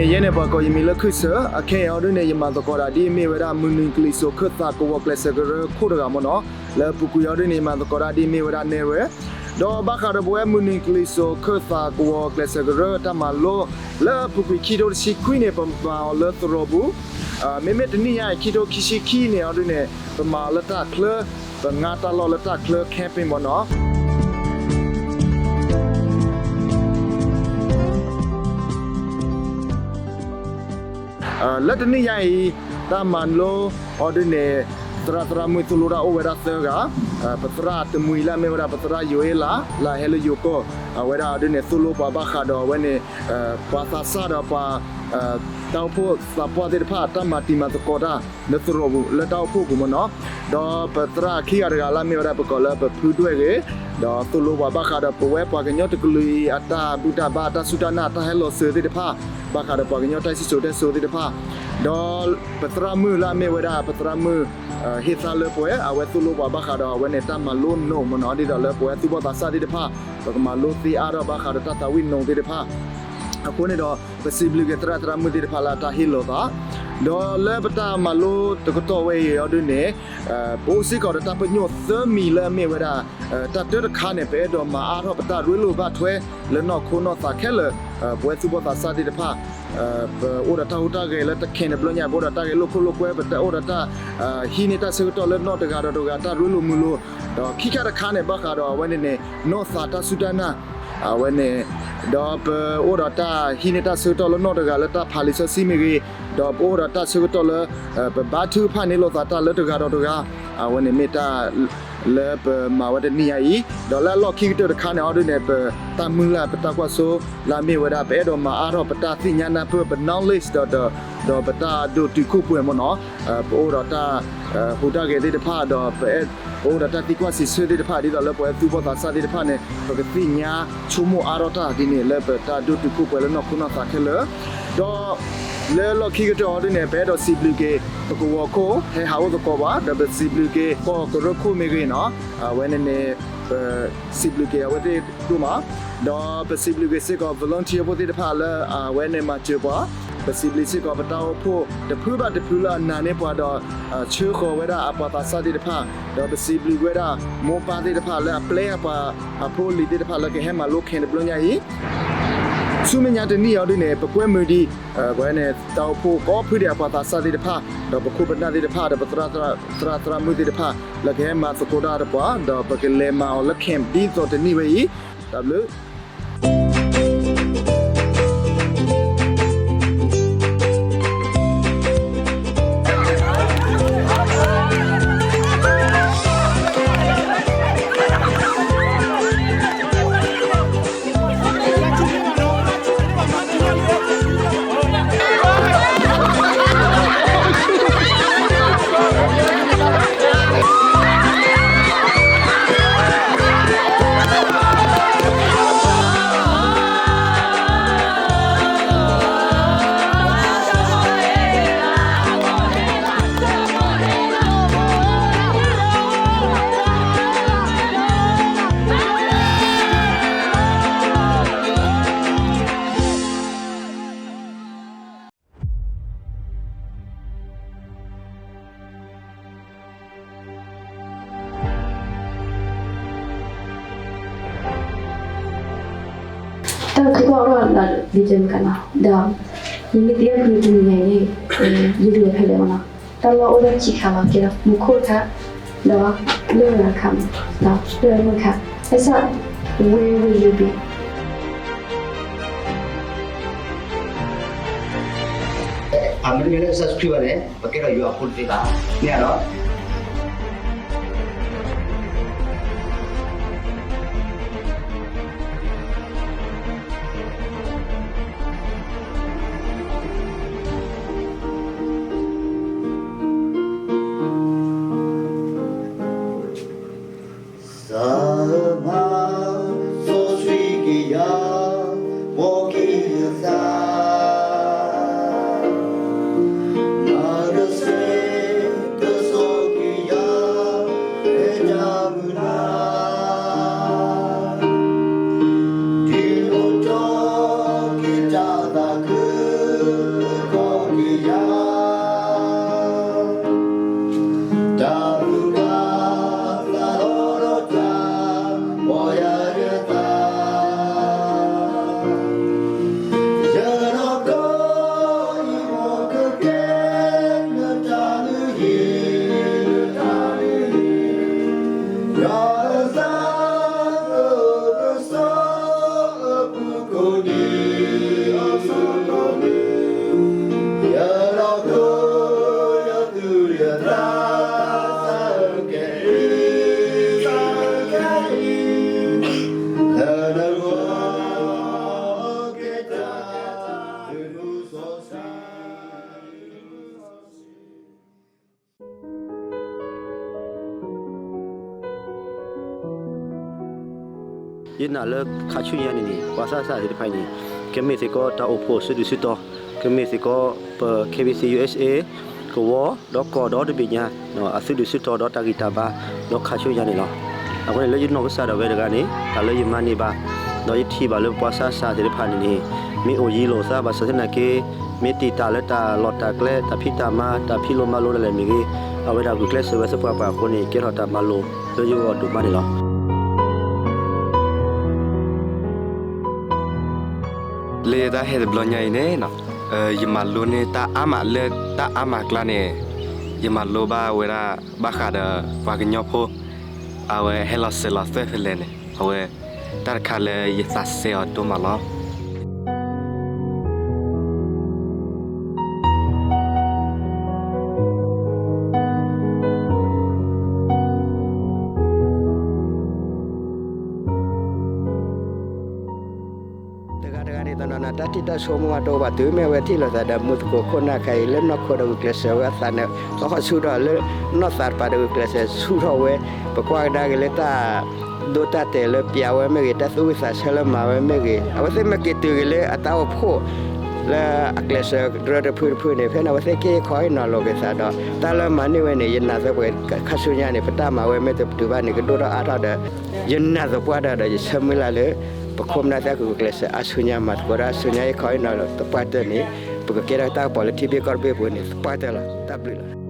ယဲန့ၣ် ပှၤကိးယမံၤလၢခုၣ်ဆၢ, အခဲအံၤအီၤဒ်န့ၣ် ယမၤသကိးတၢ်ဒ်အမ့ၢ်ဝဲဒၣ် မုၢ်နုာ်ကလံၤစိးခၢၣ်သးကဝီၤကျဲးစၢးကရၢခိၣ်တဂၤမ့ၢ်နီၤ, လၢအပူၤကွံာ်အီၤဒ်န့ၣ် ယမၤသကိးတၢ်ဒ်အမ့ၢ်ဝဲဒၣ်နဲၣ်ရွဲၣ်, ဒီးဘၣ်ဃးဒီးပဝဲမုၢ်နုာ်ကလံၤစိးခၢၣ်သးကဝီၤကျဲးစၢးကရၢတၢ်မၤလိ လၢအပူၤကွံာ်ခံထိတဆံခွံန့ၣ် ပမၤအီၤလၢသရိာ်ပူၤ, မ့မ့ၢ်တနံၣ်ညါအံၤ ခံထိခံဆံခံန့ၣ်အီၤဒ်န့ၣ် ပမၤအီၤလၢတၢ်ချၢ, ပငါတၢ်လီၢ်လၢတၢ်ချၢ camping မ့ၢ်နီၤ. လၢတနံၣ်ညါအံၤ တၢ်မၤလိအီၤဒ်န့ၣ် သရၣ်သရၣ်မုၣ်သိၣ်လိတၢ်အိၣ်ဝဲဒၣ်သၢဂၤ, ပသရၣ်တမှံၤလၢအမ့ၢ်ဝဲဒၣ် ပသရၣ်ယိၤအ့လး လၢအဟဲလၢယိၤကီၢ်, အဝဲဒၣ်အီၤဒ်န့ၣ် သိၣ်လိပှၤဘၣ်ဃးဒီးအဝဲန့ၣ် ပှၤသးစၢ်ဒီးပှၤ တၢ်အိၣ်ဖှိၣ်သးပှၢ်သ့ၣ်တဖၣ် တၢ်မၤတံၤမၤသကိးတၢ်လၢသရိာ်ပူၤ လၢတၢ်အိၣ်ဖှိၣ်ပူၤမ့ၢ်နီၤ. ဒီးပသရၣ်ခံဂၤတဂၤလၢအမ့ၢ်ဝဲဒၣ် ပကိးလၢပဖုဒွဲၣ်ဂ့ၤ, ဒီးသိၣ်လိပှၤဘၣ်ဃးဒီးပဝဲပှၤကညီတကလုာ်အံၤ အတၢ်ဘူၣ်တၢ်ဘါ အတၢ်စူၢ်တၢ်နာ် တၢ်ဟဲလီၤစၢၤသ့ၣ်တဖၣ်, ဘၣ်ဃးဒီးပှၤကညီတၢ်စံၣ်စိၤတဲစိၤသ့ၣ်တဖၣ်, ဒီးပသရၣ်မုၣ်လၢအမ့ၢ်ဝဲဒၣ် ပသရၣ်မုၣ် ဟ့ၣ်သါလၢပှဲၤ အဝဲသိၣ်လိပှၤဘၣ်ဃးဒီးအဝဲန့ၣ် တၢ်မၤလိနိးမ့ၢ်နီၤ, ဒ်သိးလၢပဝဲသူၣ်ဘီၣ်သးစၢ်သ့ၣ်တဖၣ် ပကမၤလိသ့အါထီၣ်ဘၣ်ဃးဒီးတၢ်သးဝံၣ်နိးသ့ၣ်တဖၣ်. အဃိန့ၣ်ဒီး ပစံးဘျုးက့ၤသရၣ်သရၣ်မုၣ်သ့ၣ်တဖၣ်လၢအတၢ်ဟ့ၣ်လီၤသး, ဒီးလၢပတၢ်မၤလိတကတီၢ်ဝဲအံၤအီၤဒ်န့ၣ် ပအိၣ်စ့ၢ်ကီးဒီးတၢ်ပညိၣ်သၢမံၤလၢအမ့ၢ်ဝဲဒၣ် တၢ်တၢတခါန့ၣ် ပအဲၣ်ဒိးမၤအါထီၣ်ပတၢ်ရ့လိာ်ဘၣ်ထွဲ လၢနီၢ်ခိနီၢ်သးခဲလၢာ်, ပဝဲသူၣ်ဘီၣ်သးစၢ်သ့ၣ်တဖၣ် ပအိၣ်ဒီးတၢ်ဟူးတၢ်ဂဲၤလၢတခါတဘျီညါ ပအိၣ်ဒီးတၢ်ဂဲၤလိာ်ခိၣ်လိာ်ကွဲ ပတအိၣ်ဒီးတၢ် ဟံးန့ၢ်တၢ်ဆၢကတီၢ်လၢနီၢ်တဂၤဒီးတဂၤတၢ်ရ့လိာ်မုာ်လိာ်, ဒီးခံခါတခါန့ၣ် ဘၣ်ဃးဒီးအဝဲန့ၣ်န့ၣ် နီၢ်သးတၢ်စူၢ်တၢ်နာ် အဝဲန့ၣ်, ဒီးပအိၣ်ဒီးတၢ်ဟံးန့ၢ်တၢ်ဆၢကတီၢ်လၢနီၢ်တဂၤလၢတၢ်ဖးလံာ်စီဆှံမ့ၢ်ဂ့ၤ, ဒီးပအိၣ်ဒီးတၢ်ဆၢကတီၢ်လၢ ပဘါထုကဖၣ်န့ၢ်လိာ်သးတၢ်လၢတဂၤဒီးတဂၤ, အဝဲန့ၣ်မ့ၢ်တၢ် လၢပမၤဝဲတနံၣ်ညါအံၤ, ဒီးလၢအလီၢ်ခံကတၢၢ်တခါန့ၣ်အီၤဒ်န့ၣ် ပတၢ်မုၢ်လၢ်ပတၢ်ကွၢ်စိလၢအမ့ၢ်ဝဲဒၣ် ပအဲၣ်ဒိးမၤအါထီၣ်ပတၢ်သ့ၣ်ညါနၢ်ပၢၢ် ပ knowledge ဒီး ဒီးပတၢ်ဒိၣ်တုာ်ခိၣ်ပှဲၤမ့ၢ်နီၤ, ပအိၣ်ဒီးတၢ် ဟူးတၢ်ဂဲၤသ့ၣ်တဖၣ်ဒီး ပအဲၣ် ပအိၣ်ဒီးတၢ်သံကွၢ်စံးဆၢသ့ၣ်တဖၣ် ဒ်သိးလၢပဝဲသူၣ်ဘီၣ်သးစၢ်သ့ၣ်တဖၣ်န့ၣ် ပကသ့ၣ်ညါဆိကမိၣ်အါထီၣ်တၢ်ဒ်န့ၣ် လၢပတၢ်ဒိၣ်တုာ်ခိၣ်ပှဲၤလၢနီၢ်ခိနီၢ်သးခဲလၢာ်, ဒီး လၢလီၢ်ခံကတၢၢ်အီၤဒ်န့ၣ် ပအဲၣ်ဒိးစံးဘျုးက့ၤ ပကဝီၤခိၣ် ဟဲဟးအိၣ်သကိးပှၤ ဒီးပစံးဘျုးက့ၤ ကီၢ်ကရၢခိၣ်မ့ၢ်ဂ့ၤနီၤ, အဝဲန့ၣ်န့ၣ် ပစံးဘျုးက့ၤအဝဲသ့ၣ်ဒိၣ်မး, ဒီးပစံးဘျုးက့ၤစ့ၢ်ကီး volunteer ဖိသ့ၣ်တဖၣ်လၢအဝဲန့ၣ် မၤစၢၤပှၤ, ပစံးဘျုးစ့ၢ်ကီး ပတၢ်အိၣ်ဖှိၣ်တဖုဘၣ်တဖုလၢအနာ်န့ၢ်ပှၤဒီး ဆှၢဃီၤဝဲဒၣ်အပှၤသးစၢ်သ့ၣ်တဖၣ်, ဒီးပစံးဘျုးဝဲဒၣ် မိၢ်ပၢ်သ့ၣ်တဖၣ်လၢအပျဲအပှၤအဖိအလံၤသ့ၣ်တဖၣ်လၢကဟဲမၤလိခဲတဘျီညါအံၤ, ဆူမဲာ်ညါတနံၣ်အီၤဒ်န့ၣ် ပကွဲမုာ်ဒံး ပဝဲန့ၣ် တၢ်အိၣ်ဖှိၣ်ကိးဖုဒံးအပှၤသးစၢ်သ့ၣ်တဖၣ် ဒီးပခိၣ်ပနၢ်သ့ၣ်တဖၣ် ဒီးပသရၣ်သရၣ်မုၣ်သ့ၣ်တဖၣ် လၢကဟဲမၤသကိးတၢ်ဒီးပှၤ ဒီးပကလဲၤမၤအီၤလၢ camp ဒ်သိးတနံၣ်ဝဲအံၤ, တၢ်ဘျုး တၢ်သံကွၢ်အိၣ်ဒီးလၢဒ်တဲမ့ၢ်ကနီၤ ဒီး ယမ့ၢ်သံကွၢ်ဖုတနံၤညါအံၤန့ၣ် ယကလဲၤဖဲလဲၣ်မနီၤ, တၢ်လီၢ်အိၣ်ဒီးခံခါလီၤ ကဲဒီးမူခိၣ်တခါ ဒီးလၢၢ်ဝဲတခါမး ဒီးလၢၢ်ဝဲမုၣ်တခါ, ဘၣ်ဆၣ် where will you be? အမ့ၢ်တမ့ၢ်လၢကစၢ်ယ့ၣ်ၡူးခရံာ်ဘၣ်န့ၣ် ပကဲထီၣ်ယွၤအဖိတသ့ဘၣ်. မ့ၢ်ဧါနီၤ. စီၤပၤစီဆှံက့ၤယၤ ဘီက့ၤယသး မၤတစဲးကစီၣ် ယၤ တၢ်ဘျုးတၢ်ဖျါထီၣ်ဒီးတၢ် ပီၢ်ယၤဒီးသး ယနီၢ်ကီၢ် ယမိၢ်ကကဲ နတၢ်လုၢ်ဟံၣ် ယွၤအသး ကစီၣ်အပူၤကိးနံၤ ယနီၢ်ကီၢ် ယသူၣ်ယသး သးကဲအံၤ သးကဲအံၤ လၢနဂီၢ်ကဲတၢ် သုးဒူစီဆှံ ယနာ်လၢခါဆူညါန့ၣ်န့ၣ် ပှၤသးစၢ်သ့ၣ်တဖၣ်န့ၣ် ကမ့ၢ်စ့ၢ်ကီးတၢ်အိၣ်ဖှိၣ်စုဒုၣ်စုတီၤ, ကမ့ၢ်စ့ၢ်ကီး ပ K B C U S A ကဝီၤ ဒီးကီၢ်ဒီတဘ့ၣ်ညါ အစုဒုၣ်စုတီၤဒီးတၢ်ဂံၢ်တၢ်ဘါ ဒီးခါဆူညါန့ၣ်လီၤ. အဃိန့ၣ် လၢယနီၢ်ကစၢ်ဒၣ်ဝဲတဂၤန့ၣ် တၢ်လၢယမၤန့ၢ်ဘၣ် ဒီးယထံၣ်ဘၣ်လၢပှၤသးစၢ်သ့ၣ်တဖၣ်န့ၣ်န့ၣ် မ့ၢ်အိၣ်ယံၤလိာ်သးဘၣ်ဆၣ်သနာ်က့ မ့ၢ်တံာ်တာ်လၢတၢ်လီၢ်တၢ်ကျဲ တၢ်ဖံးတၢ်မၤ တၢ်ဖံးလိမၤလိဒၣ်လဲာ်မ့ၢ်ဂ့ၤ, အဝဲဒၣ်ဂုာ်ကျဲးစၢးဝဲသပှၢ်ပှၢ်အဃိန့ၣ် ကဲထီၣ်တၢ်မၤလိလၢယဂီၢ်ဒိၣ်မးန့ၣ်လီၤ. လၢယတၢ်ဟဲတဘျီညါအံၤန့ၣ် ယမၤလိန့ၢ်တၢ်အါမးလၢတၢ်အါမးကျါန့ၣ် ယမၤလိဘၣ်ဝဲဒၣ်ဘၣ်ဃးဒီးပှၤကညီဖိ အဝဲဟဲလီၤစၢၤလီၤသွဲၣ်ဖဲလဲၣ်န့ၣ် အဝဲတၢ်တခါလၢယသးစဲအီၤဒိၣ်မးလီၤ. တဂၤတဂၤန့ၣ် တနီၤနီၤ တၢ်ထံၣ်တၢ်ဆိကမိၣ်အတအိၣ်ဘၣ် တုၤမ့ၢ်အဝဲထံၣ်လိာ်သးဒီးမူသကိးခိၣ်နၢ်ခဲအံၤ လၢနီၢ်ခိဒီးဂုာ်ကျဲးစၢးဝဲအသးန့ၣ် သီခီဆူၣ်ထီၣ်လၢနီၢ်သးတပၤဒီးဂုာ်ကျဲးစၢးဆူၣ်ထီၣ်ဝဲ ပကွၢ်ကဒါက့ၤလၢတၢ်ဒိတၢ်တဲာ်လၢပျးဝဲမ့ၢ်ဂ့ၤ တၢ်သူၣ်ဝံၣ်သးဆၢလၢမၤဝဲမ့ၢ်ဂ့ၤ အဝဲသ့ၣ်မ့ၢ်က့ၤတုၤက့ၤလၢအတၢ်အိၣ်ဖှိၣ် လၢအကျဲးစၢးရၢတဖုတဖုန့ၣ် ဖဲန့ၣ် အဝဲသ့ၣ်ကဟ့ၣ်ခီဟ့ၣ်နီၤလိာ်က့ၤသးဒီး တၢ်လၢမၤန့ၢ်ဝဲန့ၣ် ယနာ်သပှၢ်ခါဆူညါန့ၣ် ပတၢ်မၤဝဲမ့ၢ်တပတုာ်ဘၣ်န့ၣ် ကဒိၣ်ထီၣ်အါထီၣ်ဒီး ယနာ်သပှၢ်တၢၢ်ဒီး ယဆၢမုၢ်လၢ်လၢ ပခိၣ်ပနၢ်သ့ၣ်ကဂုာ်ကျဲးစၢးအါဆူညါ မၤသကိးတၢ်အါဆူညါ ဟ့ၣ်ခီဟ့ၣ်နီၤလီၤသပှၢ်တၢၢ်န့ၣ် ပကကဲထီၣ်တၢ်ကပီၤလၢထံဘ့ၣ်ကီၢ်တဘ့ၣ်ပူၤန့ၣ် သပှၢ်တၢၢ်လီၤ. တၢ်ဘျုးလီၤ.